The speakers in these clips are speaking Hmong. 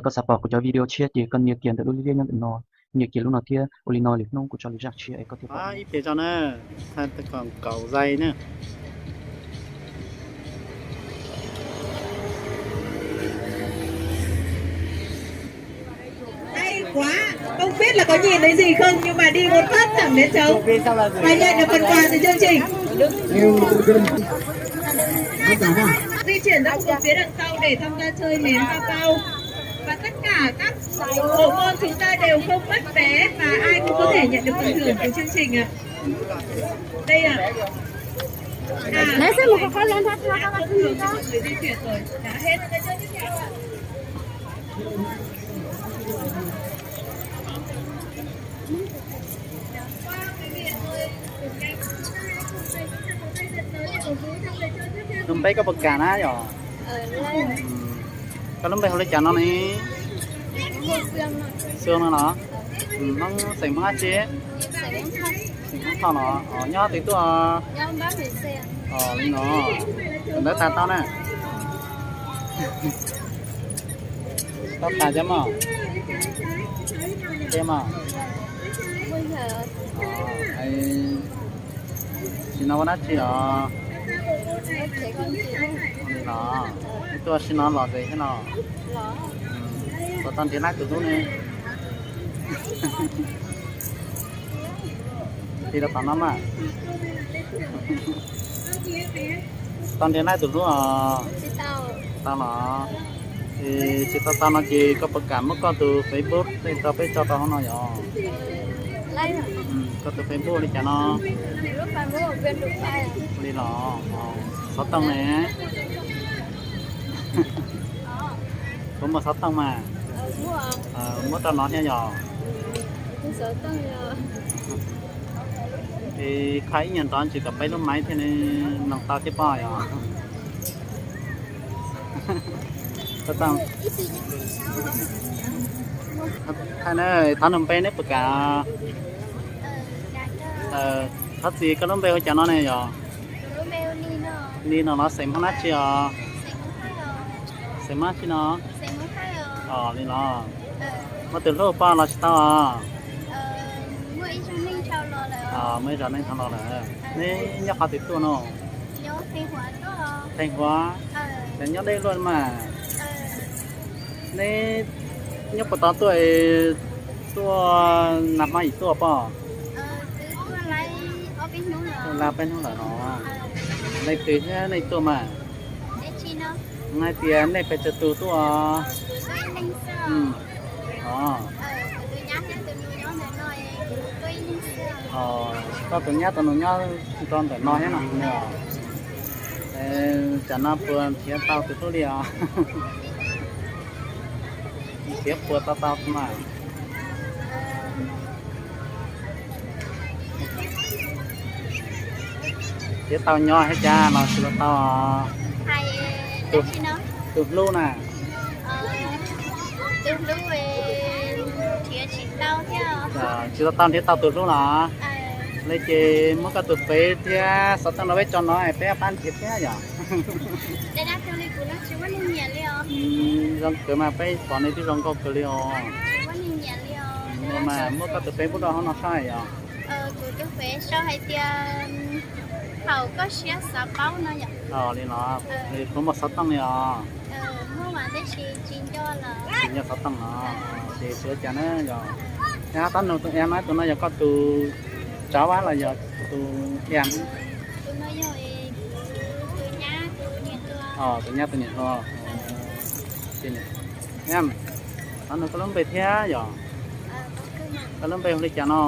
Koj xav pom kuv cov video tshiab ces koj nias kiag ntawm lub liab nyob ntawm no, nias kiag lub no thiab ua li no lwm hnub kuv tso lwm zaj tshiab es koj thiaj pom. Ib pliag tso na, thaij kom kaum zais na. Hay quá, không biết là có nhìn thấy gì không nhưng mà đi một phát thẳng đến trống và nhận được phần quà từ chương trình. Di chuyển ra khu vực phía đằng sau để tham gia chơi ném pao pau. Và tất cả các bộ môn chúng ta đều không mất vé và ai cũng có thể nhận được phần thưởng từ chương trình ạ. Đây ạ. À, Nói xem một khó lên thắt thắt các bạn. Phần thưởng cho mọi người di chuyển rồi. Đã hết. Lub npe koj puas kam na yom? Koj lub npe hu li cas no ne? Xyooj no los? Hmoob xeem Hmoob dab tsi? Xeem Hmoob Thoj los? Nyob twg tuaj? Li no. Tus ntawd tas tau na. Tau tas cov mog. Ces mog. Sim no ua dab tsi os? Li los, ib tuaj sim no los zes thiab no. Puas tau nrhiav laib tus hlub ne? Tig rau tom no mas. Tau nrhiav laib tus hlub os? Tau los? Es tsis tau tau no ces koj puas kam muab koj tus Facebook tej rau peb tso rau hauv no yom? Koj tus Facebook li cas no? Li los? Xov tooj ne? Kuv muaj xov tooj mas. Muab rau no thiab yog? Es kho ib nyuag nrov ntsis kom peb lub maiv thiaj li noog tau thiab pob yog? Thov nug npe neb puas kam? Thov txim, koj lub npe hu cas no ne yog? Li no los xeem Hmoob dab tsi os? Xeem Hmoob dab tsi no? Li los? Muaj tus hlub poj los tsis tau os? Muaj ib zos neej dhau los lawm. Neb nyob qhov twg tuaj no? Theej Huav. Ces nyob deb luaj mas. Neb nyob puas tau tuaj, tuaj nag hmab yim tuaj pob? Tuaj lab peb hnub lawm no. Leej twg thiab nej tuaj mas? Hais tias nej pes tsawg tus tuaj? Koj tus nyab tus nus nyob rau ntawm no thiab no. Tsam no puas nrhiav tau tus hlub li os? Nrhiav puas tau tau mas? Nrhiav tau nyob thiab cas los tsis tau tau? Tus hlub na. Tsis tau tau nrhiav tau tus hlub los? Li ces muab koj tus fev thiab xov tooj rau peb tso no es peb pab nrhiav thiab yom? Zoo kawg mas, peb pom nej twb zoo nkauj kawg li os. Mas muab koj tus fev pub rau hauv no saib yom? Kuv tus fev sau hais tias thaum koj siab xav paub no yom. Li los, kuv muaj xov tooj li os. Tsis nco xov tooj no, ces tsis ua cas na yom. Tab nug tus ea no, tus no yog koj tus tsav los yog tus ea? Tus nyab tus niam hluas. Tab nug koj lub npe thiab yom? Koj lub npe hu li cas no?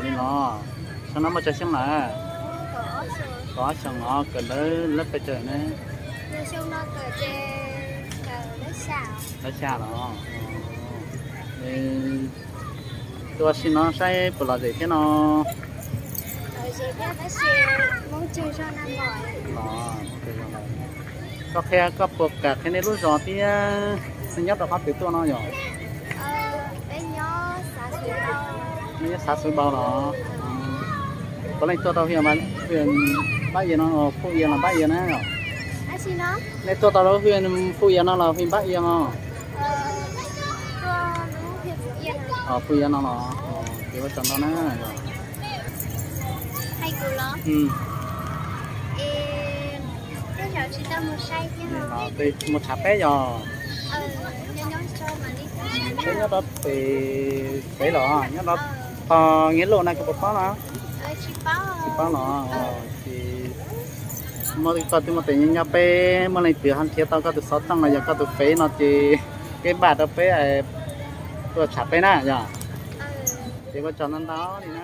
Li los, xyoo no muaj tsawg xyoo lawm? Kaum ob xyoos los, kawm ntawv lab pes tsawg ne? Lab xya los. Tus ua si no saib puas lom zem thiab no? Koj qhia, koj puas kam qhia nej lub zos thiab nej nyob rau qhov twg tuaj no yom? Nej nyob xav Xub Npau los? Puav leej tuaj rau Pab Yias no, Phuj Yias los Pab Yias na yom? Nej tuaj tau lub hwj Phuj Ia no los hwj Npab Ia no? Phuj Ia no los, ces ua tsaug ntau na. Mus tshav peb yog, peb nyob rau pem, pem los nyob rau tog Nyiaj Luj na, koj puas paub no? Tsis paub los, ces muaj koj twb muaj tes nyob peb, muaj leej twg ho nrhiav tau koj tus xov tooj los yog koj tus fev no ces peb npaj rau peb tuaj tsham peb na yog. Ces ua tsaug ntau ntau li na.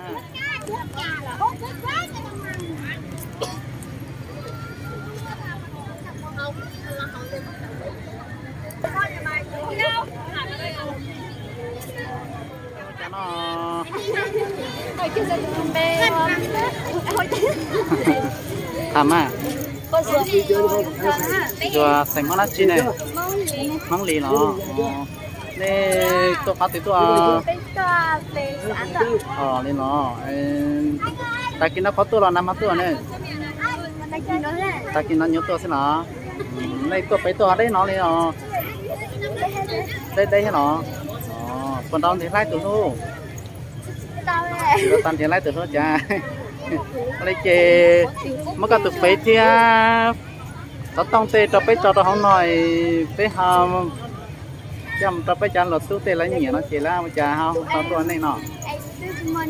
Tham mas, yog xeem Hmoob dab tsi ne? Hmoob Lis los? Nej tuaj qhov twg tuaj? Li los, tag kis no qhov tuaj los nag hmo tuaj ne? Tag kis no nyuam tuaj xwb los? Nej tuaj pem tuaj ho deb no li os? Deb deb thiab los? Puas tau nrhiav laib tus hlub? Tau nrhiav laib tus hlub cas? Ua li ces muab koj tus fev thiab xov tooj tej rau peb tso rau hauv no, peb ho coj mus rau peb cov luag tub tej lawv nyiam no ces lawv ua cas ho hu tau tuaj nej no. Tsis muaj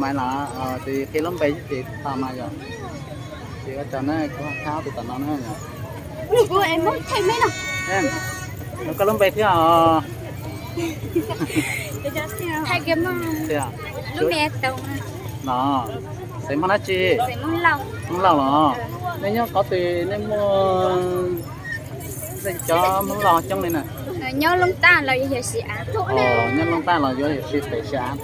maiv los? Ces qhia lub npe xwb ces tau mas yog. Ces ua tsaug na, kuv ho thab tus tom no na. Koj lub npe thiab os? No, xeem Hmoob dab tsi? Hmoob Lauj los? Nej nyob qhov twg nej muaj, nej cov Hmoob Lauj coob li na? Nyob Looj Taj los yuav yog Sis Av. Nyob Looj Taj los yuav yog Sis, pem Sis Av.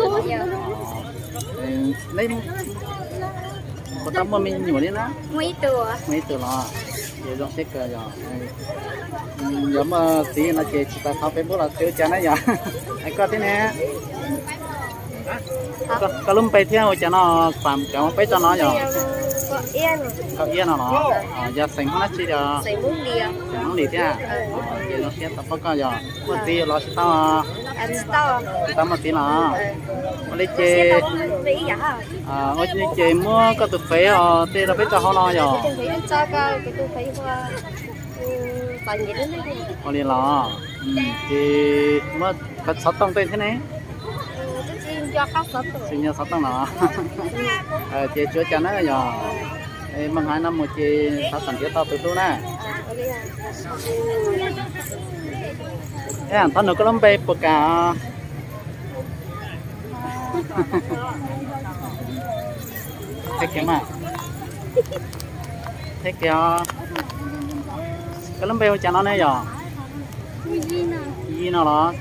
Nej puas tau muaj me nyuam li na? Muaj ib tug los? Ces zoo siab kawg yog. Yog muaj txiv no ces tsis tau thov peb npub los txiv ua cas na yog. Koj thiab ne? Koj lub npe thiab ua cas no, pab cov peb tso no yog? Koj Iab no los? Yog xeem Hmoob dab tsi os? Xeem Hmoob Lis thiab. Ces zoo siab tau pom koj yog. Muaj txiv los tsis tau? Tsis tau muaj txiv los? Ua li ces, ua li ces muab koj tus fev os tej rau peb tso hauv no yog? Ua li los, ces muab koj xov tooj tej thiab ne? Tsis nco xov tooj los? Ces tsis ua cas na yog. Moog haiv no mus ces thov kom nrhiav tau tus hlub na. Thov nug koj lub npe puas kam? Thiab kiag, koj lub npe hu cas no ne yog? Yig no los?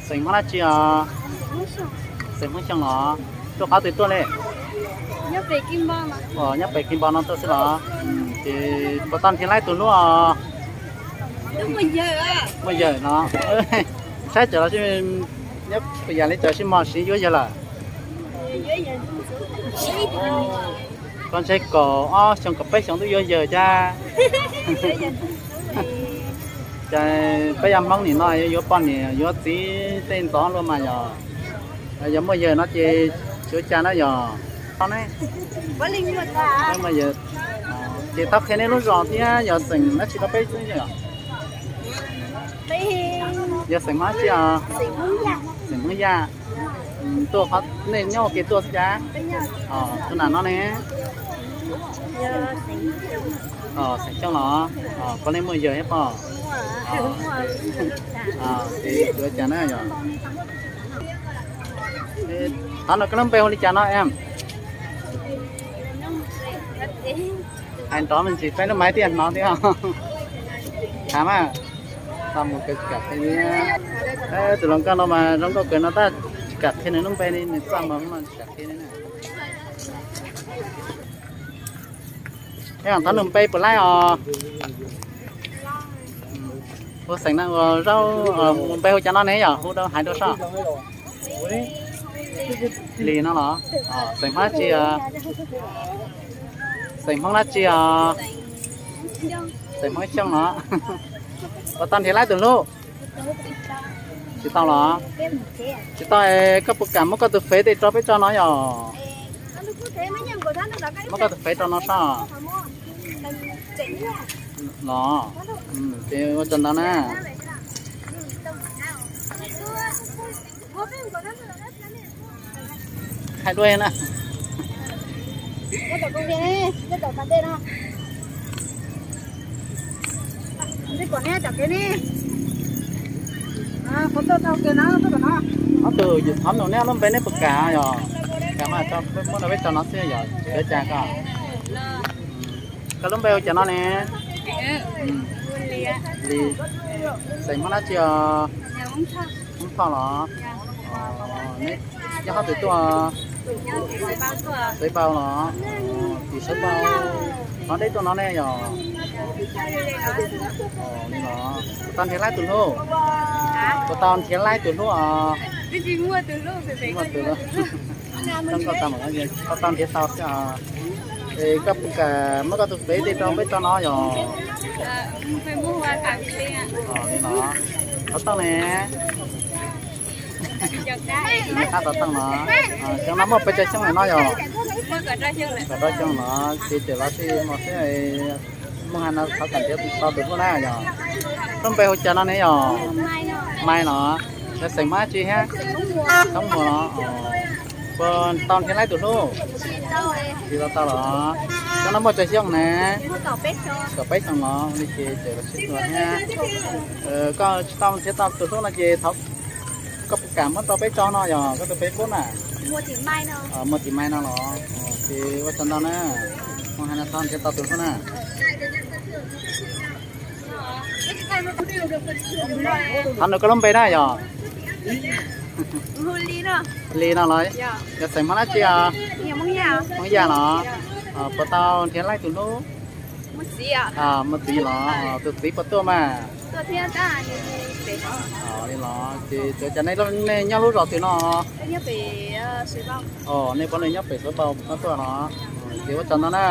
Xeem Hmoob dab tsi os? Xeem Hmoob Xyooj los? Tuaj qhov twg tuaj li? Nyob pem Kis Npo no tuaj xwb los? Ces puas tau nrhiav laib tus hlub os? Muaj yawg no, saib tsam los, nyob puas yam li tsam sib mos siv yuav yawg lawm. Koj ntshe kaum ob xyoo kaum peb xyoo twb yuav yawg cas. Ces peb yog Hmoob nim no yuav poj niam yuav txiv tej ntxov luaj mas yog. Yog muaj yawg no ces tsis ua cas na yog. Ces thov qhia nej lub zos thiab yog xeem dab tsi rau peb xwb yog. Yog xeem Hmoob dab tsi os? Xeem Hmoob Yaj. Tuaj, nej nyob ua ke tuaj xwb cas? Tus nam no ne? Xeem Xyooj los? Puas nej muaj yawg thiab poj? Ces tsis ua cas na yog. Thov nug koj lub npe hu li cas no em? Hais nrov me ntsis peb lub maiv thiaj hnov thiab. Tham mas, txaj muag kawg tsis kam qhia li. Tus hluas nkauj no mas zoo nkauj kawg no tab tsis kam qhia nws lub npe li, nws txaj muag no tsis kam qhia li. Thov nug npe puas laib os? Ua xeem na, ua zaub, npe hu cas no ne yog? Hu rau hais rau soj. Lis no los? Xeem Hmoob dab tsi os? Xeem Hmoob dab tsi os? Xeem Hmoob Xyooj no. Puas tau nrhiav laib tus hlub? Tsis tau los? Tsis tau es koj puas kam muab koj tus fev tes rau peb tso no yom? Muab koj tus fev rau no soj. Los, ces ua tsaug ntau na. Hais dua na. Ob tug yus thov nug neb lub npe neb puas kam yog? Kam mas tso, muab rau peb tso no xwb yog tsis ua cas koj. Koj lub npe ua cas no ne? Lis. Xeem Hmoob dab tsi os? Hmoob Thoj los? Neb nyob qhov twg tuaj? Suav Npau los? Tim Suav Npau. Qhov deb tuaj no ne yog? Li los? Puas tau nrhiav laib tus hlub? Puas tau nrhiav laib tus hlub os? Muaj tus hlub. Koj tau nrhiav tau xwb os. Es koj puas kam muab koj tus fev tes rau peb tso no yog? Li los? Qhov tooj ne? Neb qab xov tooj no. Xyoo no muaj pes tsawg xyoo lawm no yog? Kaum rau xyoo los ces tseem los txij mus xwb. Muaj hais no thov kom nrhiav tau tus hlub na yog? Lub npe hu cas no ne yog? Mai los? Yog xeem Hmoob dab tsi thiab? Xeem Hmoob los? Puas tau nrhiav laib tus hlub? Tsis tau tau los? Xyoo no muaj tsawg xyoo ne? Kaum peb xyoo los li ces tseem los sib hlub thiab. Koj tsis tau nrhiav tau tus hlub no ces thov koj puas kam muab rau peb tso no yog koj tus Facebook na? Muaj tim Mai no los? Ces ua tsaug ntau na. Muaj hais no thov nrhiav tau tus hlub na. Thov nug koj lub npe na yog? Li no los? Yog xeem Hmoob dab tsi os? Hmoob Yaj los? Puas tau nrhiav laib tus hlub? Muaj txiv los? Tus txiv puas tuaj mas? Li los ces tsuav cas nej nyob lub zos twg no? Nej pab nws nyob pem Suav Npau no tuaj no. Ces ua tsaug ntau na.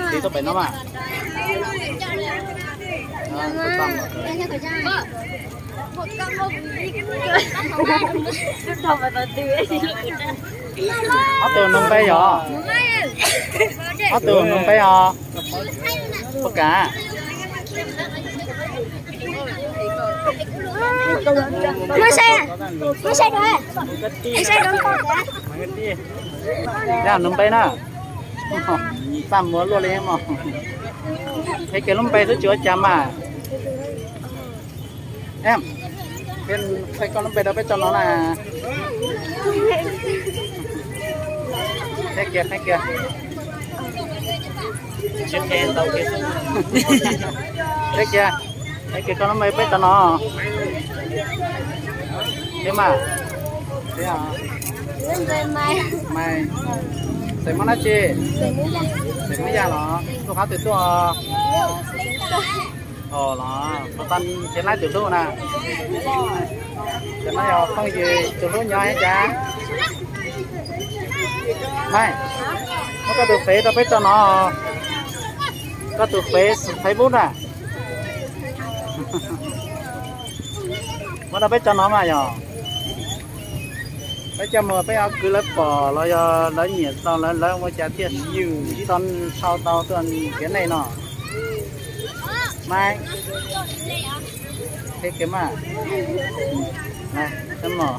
Tib tuaj pem no mas. Ob tug nug npe yog? Ob tug nug npe os? Puas kam? Muab saib, muab saib dua, saib dua. Yog nug npe na. Txaj muag luaj li mog. Qhia kiag lub npe xwb tsis ua cas mas. Em, qhia koj lub npe rau peb tso no na. Qhia kiag, qhia kiag. Qhia kiag, qhia kiag koj lub npe peb tso no. Qhia mas. Qhia. Mas, xeem Hmoob dab tsi? Xeem Hmoob Yaj los? Tuaj qhov twg tuaj? Os los, puas tau nrhiav laib tus hlub na? Cov no yog phooj ywg tus hlub nyob cas? Mai, muab koj tus fev rau peb tso no. Koj tus fev, Facebook na. Muab rau peb tso no mas yog. Peb coj mus peb ho kwv lawv pom los yog lawv nyiam tau lawv, lawv ua cas thiaj yws tau sau tau tuaj nrhiav nej no. Mai, qhia kiag mas. Mai, tab mom.